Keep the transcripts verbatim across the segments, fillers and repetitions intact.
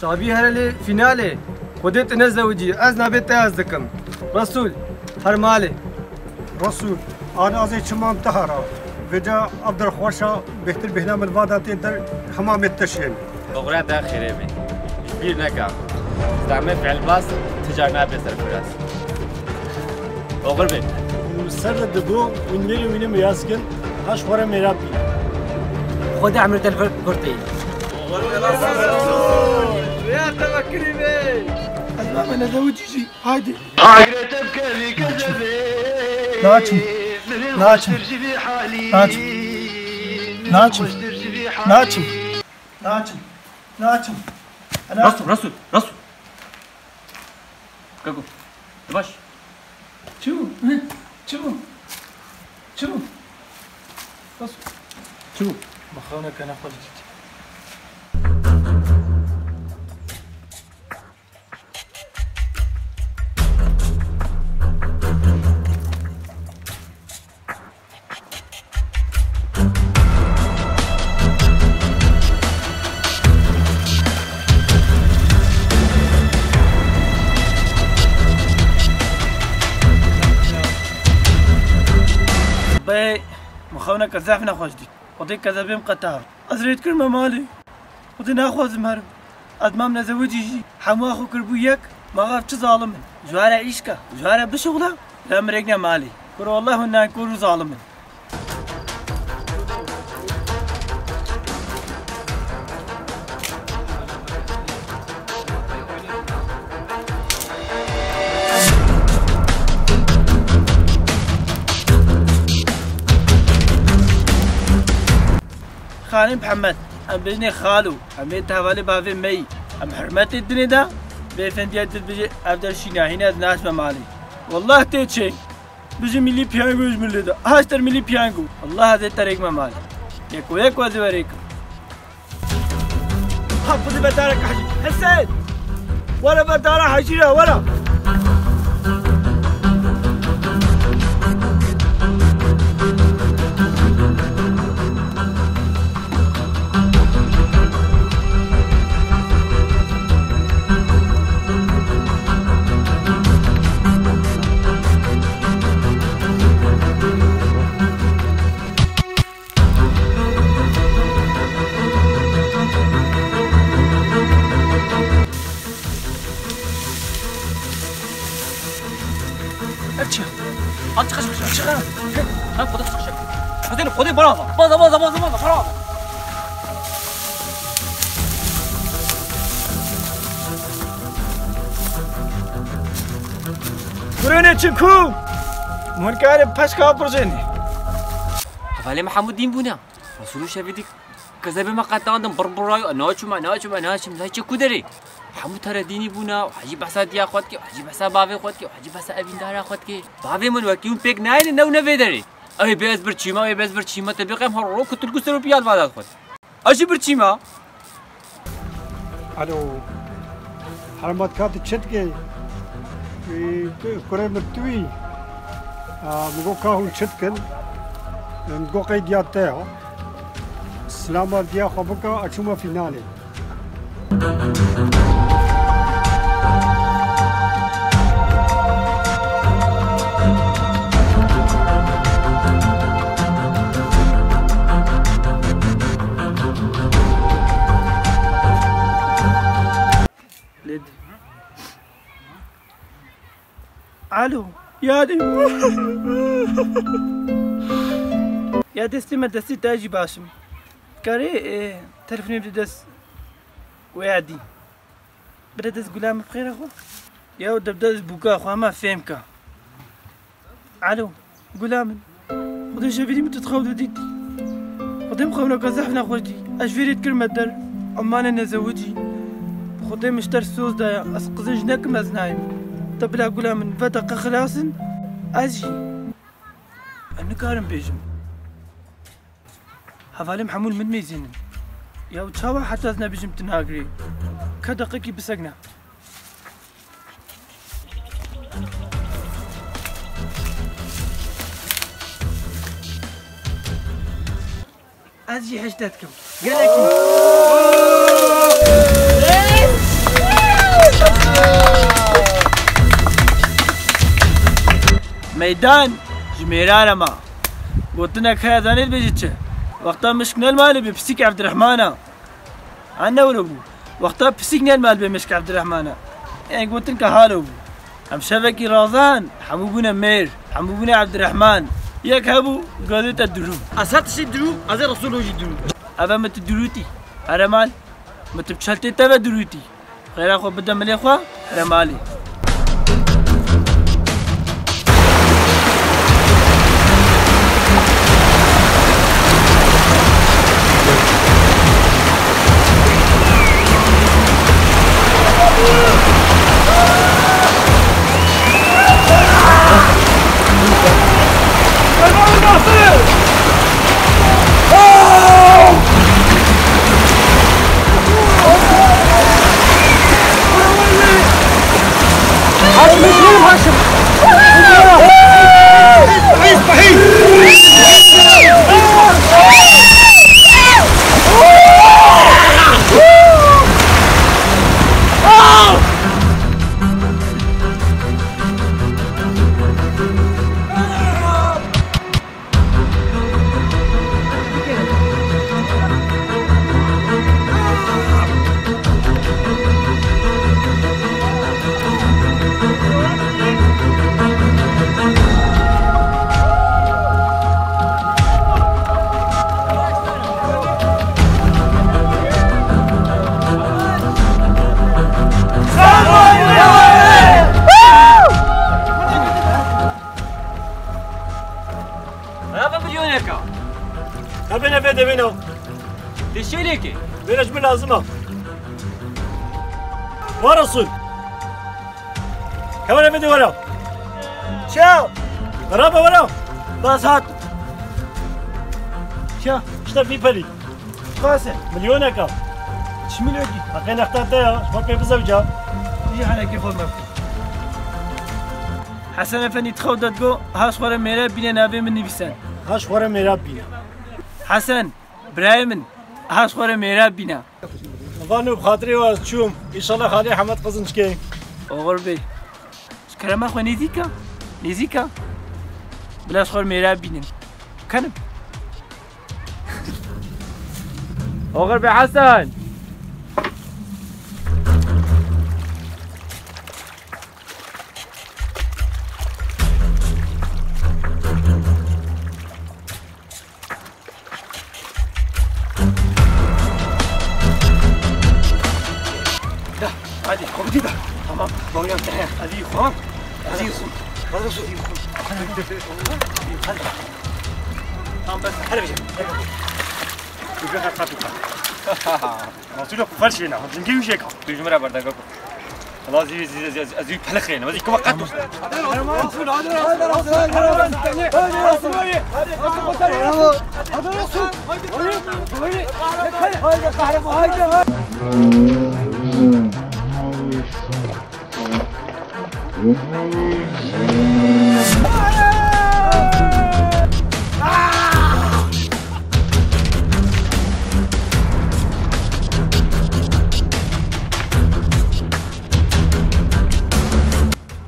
Çavî here lê fînalê. Xwedê tu nezewicî, ez navê te ez dikim. Resûl, her malê. Resûl, an azê çiman te hera. Vêca ev der xweş a, bêhtir bêhna min va da tê der hemamê te şên. Oxire te xêrê be. Ji bîr neke. Zehmet fiilbaz, ti car nabe serfiraz. Oxir be. Ser de digo, wînderê wînê meyaz kin, ha ji xwe re mêrab bî. Xwedê emrê te li vir kurtê. Rêya te vekirî be. Ez name nezewicî jî. Haydi. Naçim. Naçim. Naçim. Naçim. Naçim. Naçim. Naçim. Ana. Rasul, Rasul, Rasul. Kako. Yavaş. Çu. Çu. Çu. Rasul. Çu. Maxana kana xwedî. Bey, mixewneke zehf nexweş dît. Xwedê kezebê min qetar. Ez rê dikirime malê. Xwedê naxwazim herim. Ez mam nezewicî jî. Hemû xwe kiribû yek. Maxaf çi zalim in. Ji were îşka, ji were bişuxla, la min rêkne malê. Kuro Allah hûn nankor û zalim in. Xanê Mihemed, em bêjinê xalo, em ê di hevalê bavê me yî, em hurmetê dinê de, bêfendiya dil bijê ev der şîna, hîna ez naçme malê. Wallah tê çê. Bijî milî piyango ji min lê de. Haşter milî piyango. Allah ez ê te rêkme malê. Yeko yeko ez ê we rêkim. Ha, xwedî berdara hecî. Hesen! Were berdara hecî re, were! Ev çi? Al, çıkış, çıkış, çıkış. Lan, Xwedê, çıkış. Xwedê, Xwedê, bana bak. Baza, baza, baza, baza, bana bak. Kurênê çi ku? Hûn karê peşka birjênê. Hevalê Mehemûd dîn bûne. Resûlû şevî dî kezebê me qetandin, bir bir rayo, naçim, naçim, naçim, naçim, çi ku derê? Hemû tere dînî bûne, hecî behsa diya xwe dikê, hecî behsa bavê xwe dikê, hecî behsa evîndara xwe dikê. Bavê min wekî hûn pêk nayêne, new ne vê derê. Ew ê bê ez birçîma, ew ê bê ez birçîma, te bê qem her ro ku tilkû ser û piya li va da xwe. Ez jî birçîma. Alo. Heramet ka tu çi dikî? Ee, tu, kurê min tu yî? Aa, min got ka hûn çi dikin? Min got qey diya te ya. Silama diya xwe bike, ez çûme fînalê. Alo, yadê. Ya destê me destê te jî baş im. Karê, e, telefonê bide dest wê yadî. Bide dest gula min bi xêra xwe. Ya debde ez bûka xwe hema fêm ka. Alo, gula min. Xwedê şevîrî min tu dixew de dîtî. Xwedê min xewneka zehf nexweş dî. Ez ji vê rê dikirime der. Emanê nezewicî. Xwedê min ji te soz daya. Ez qizê ji nekim ez nayêm. Te bila gula min ve deqe xilas in. Ez jî. Ez nikarim bêjim. Hevalê min hemû li min mêzînin. Ya çawa heta ez nebêjim tu nagirî? Ka deqekî bisegna. Ez jî hej te dikim. Gelekî. Meydan ji mêran re ma. Gotinek heye, zanê dibêje çi? Wexta mişk ne li malê bê, pisîk Evdirehman e. An ne wilo bû. Wexta pisîk ne li mal bê, mişk Evdirehman e. Ê gotin ke halo bû. Em şevekî razan, hemû bûne mêr, hemû bûne Evdirehman. Yek hebû, gadê te dirû. Ez her tiştê dirû, ez ê Resûlo jî dirû. Eve min tu dirûtî. Here mal. Min tu bi çeltê te ve dirûtî. Xêra xwe bide milê xwe, here malê. Eve milyoneka. Hebin eve devêna. Tê şêlekê. Vêre ji min lazim e. Wa Resul. Hemen eve de were. Çaw. Beraber were. Bas hat. Çaw. İşte bir peri. Qase. Milyoneka. Çi milyonekî? Heqê nexta te ya. Ji xwe pê bizewca. Jî henekê xwe me. Hesen Efendî, dixew de digo, ha ji xwe re mêra bîne, navê min nivîsen. Ha ji xwe re mêra bîne. Hesen, birayê min, ha ji xwe re mêra bîne. Van û bi xatirê we ez çûm. Înşallah xalê Hemed Qizinçkê. Oxir bê. Ji kerema xwe nêzîka, nêzîka. Bila ji xwe re mêra bînin. Kenim. Oxir bê Hesen. Da, hadi, komutî da. Tamam, boyam te. Hadi, tamam. Hadi, hadi, hadi. Tamam, bes. Hadi, bir şey. Nasıl yok? Farşına. Cingî uşeka. Tu ji min re berdega ku. Wala zî, zî, zî, zî, zî pelixêne. Zî kuma qat.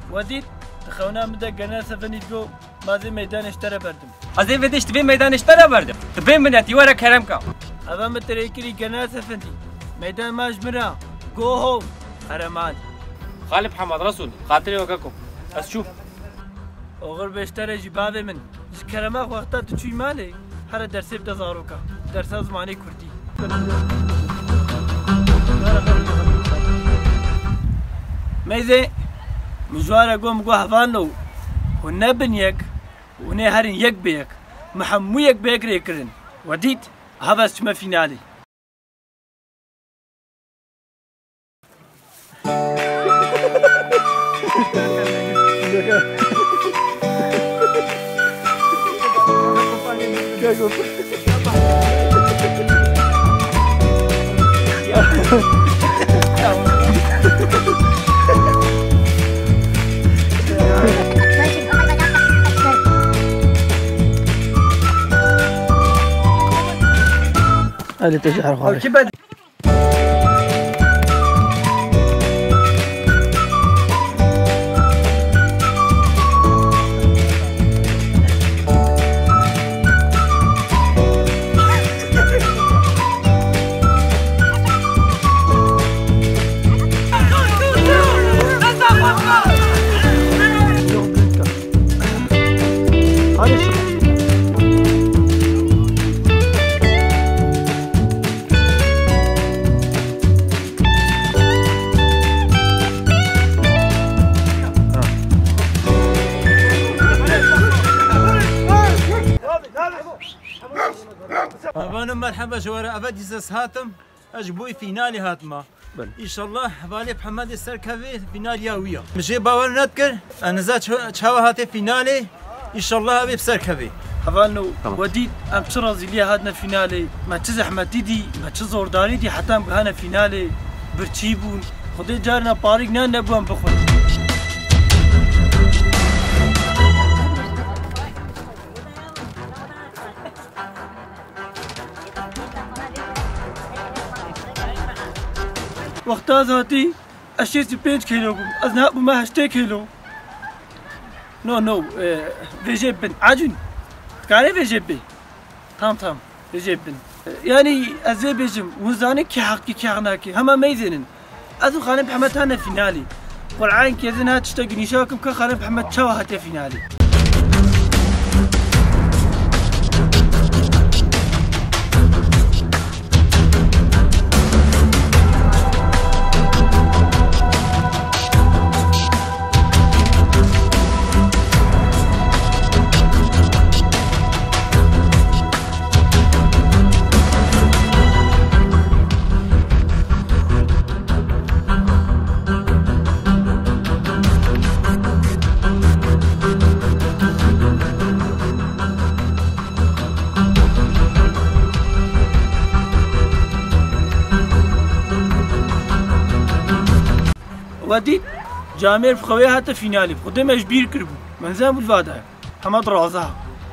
We dît, di xewna min de Genel Sefenî digo, ma zê meydanê ji te re berdim. Ez ê vê dişt vê meydanê ji te re berdim. Tu bê minetî were kerem ka. Eva min tirêkirî Genel Sefendî. Meydan ma ji min re. Go home. Here mal. Xalip Hemed Resul, xatirê we keko. Ez çûm. Oxir bê ji te re jî bavê min. Ji kerema xwe wexta tu çûyî malê, here dersê bide zaroka. Dersa zimanê kurdî. Meyzê, min ji wan re got, min got, hevalno, hûn nebin yek, hûn ê herin yek bi yek. Me hemû yek bi yek rê kirin. We dît, heve ez çime fînalê. Hadi teşekkür. Hevalno merheba ji we re, eve dîsa ez hatim. Ez ji bo fînalê hatime. Belê. Înşallah hevalê Hemedê serkeve fînaliya wî ya. Min jê bawer nedikir, ez niza ça-, çawa hate fînalê. Înşallah ev ê bi ser kevê. Hevalno, Tamam. we dît em çi razîliyê hatine fînalê, me çi zehmetî dî, me çi zordarî dî, heta em gihane fînalê, birçî bûn. Xwedê carina parîk ne nebû em bixwin. Wexta ez hatî, ez şêst û pênc kîlo bûm. Ez niha bûme heştê kîlo. No, no, e, vêjê bin. Acun, dikarê vêjê bê? Tamam, tamam, vêjê bin. E, yanî, ez vê bêjim, hûn zanî kî heq kî, kî heq nake. Hema meyzênin. Ez û Xalid Mihemed hane fînalê. Qur'an kezin ha tiştek nîşa kim ka Xalid Mihemed çawa hate fînalê. We dît, camêr bi xewê hate fînalê. Xwedê me ji bîr kiribû. Menzem bû li va de. Hema diraza.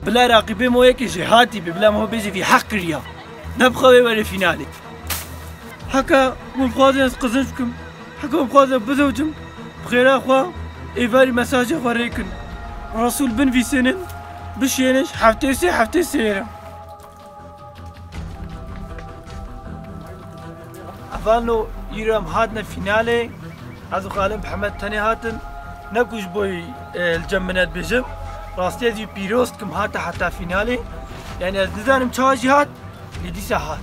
Bila raqîbê me yekê jêhatî be, bila me bêje vî heq kiriya. Ne bi xwe wê were fînalê. Heke hûn dixwazin ez qizinc bikim, heke hûn dixwazin ez bizewicim, bi xêra xwe êvarî mesajê xwe rêkin. Resûl binivîsênin, bişênin ji heftê sê heftê sê re. Hevalno, îro em hatine fînalê. Ez û Xalid Mihemed tenê hatin. Ne ku ji bo, e, li cem min e dibêjim. Rastî ez wî pîroz dikim, hate heta fînalê. Yanî ez nizanim çawa jî hat, lê dîsa hat.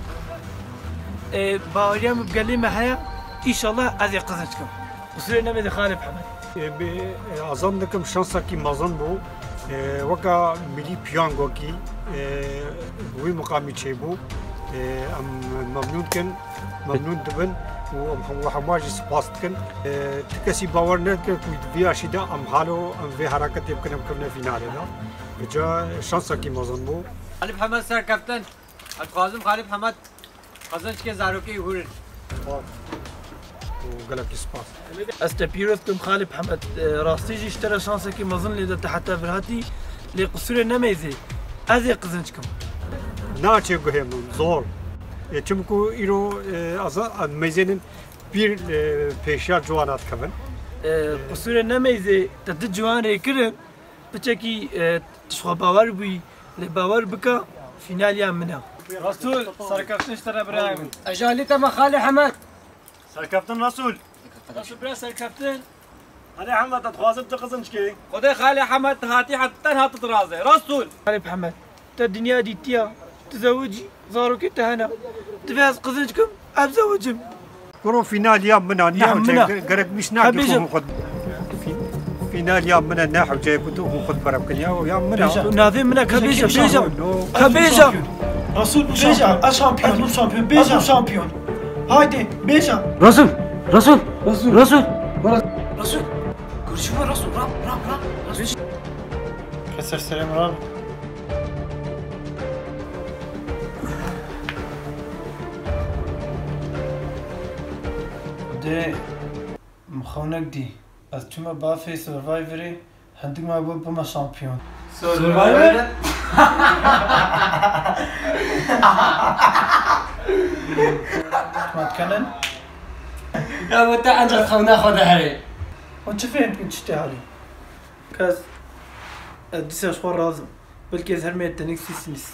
E, baweriya min bi gelê me heye. Înşallah ez ê qizinc kim. Qusûrê nemêze Xalid Mihemed. E, bi, e, azan dikim şansakî mezin bû. E, weka milî piyangokî, e, wî miqamî çêbû. E, em memnûn dikin, memnûn dibin û em hemû hema jî spas dikin. E, ti kesî bawer nedike ku di vî yaşî de em halo em vê hereketê bikine bikevine fînalê de. Vêca şansakî mezin bû. Xalid Mihemed serkeftin. Ez dixwazim Xalid Mihemed qezençkê zarokê hûr in. Spas. Û gelekî spas. Ez te pîroz dikim Xalid Mihemed. E, rastî jî ji te re şansekî mezin lê de te heta vir hatî. Lê qisûrê nemeyzê. Ez ê qizinc kim. Naçe guhê min, zor. E, çimku îro, e, aza-, em meyzênin pîr, e, pêşiya ciwana dikevin. E, qisûrê nemeyzê te di ciwan rê kirin. Piçekî, e, tu ji xwe bawer bûyî, lê bawer bike, fînaliya min e. Resûl, serkeftin ji te re birayê min. Ejalî te me Xalê Hemed. Serkeftin Resûl. Resûl bira serkeftin. Xalê Hemed, te dixwazim tu qizinc kê. Xwedê Xalê Hemed tu hatî heta ten hati dirazê. Resûl. Xalê Hemed, te dinya dîtiya, tu zewicî, zarokê te hene. Divê ez qizinc kim, ez zewicim. Kuro fînal ya min a, ne Ya hewce, min a. ge-, gerek miş Ka nake bêje. ku hûn xwe. Fî-, fînal ya min a, ne hewce ku tu hûn xwe berem kin ya, ya min a. Bêje. Navê min a, ka bêje, bêje. Ka bêje. Resûl bû şampiyon. Ez şampiyon, bû şampiyon. Bêje. Ez bû şampiyon. Haydi, bêje. Resûl, Resûl, Resûl. Resûl. Resûl. Kurşun var Resûl, rap, rap, rap. Resûl. Keser selam, rap. Dê, min xewnek dî. Ez çûme bafê Survivorê, hindik me bû bime şampiyon. Survivor? Çima dikenin? Ya, bu te ancak xewna xwe de herê. Hûn çi fêm dikin çi tê herê? Kes, ez dîsa ji xwe razim. Belkî ez hermê tenik sîsiniz.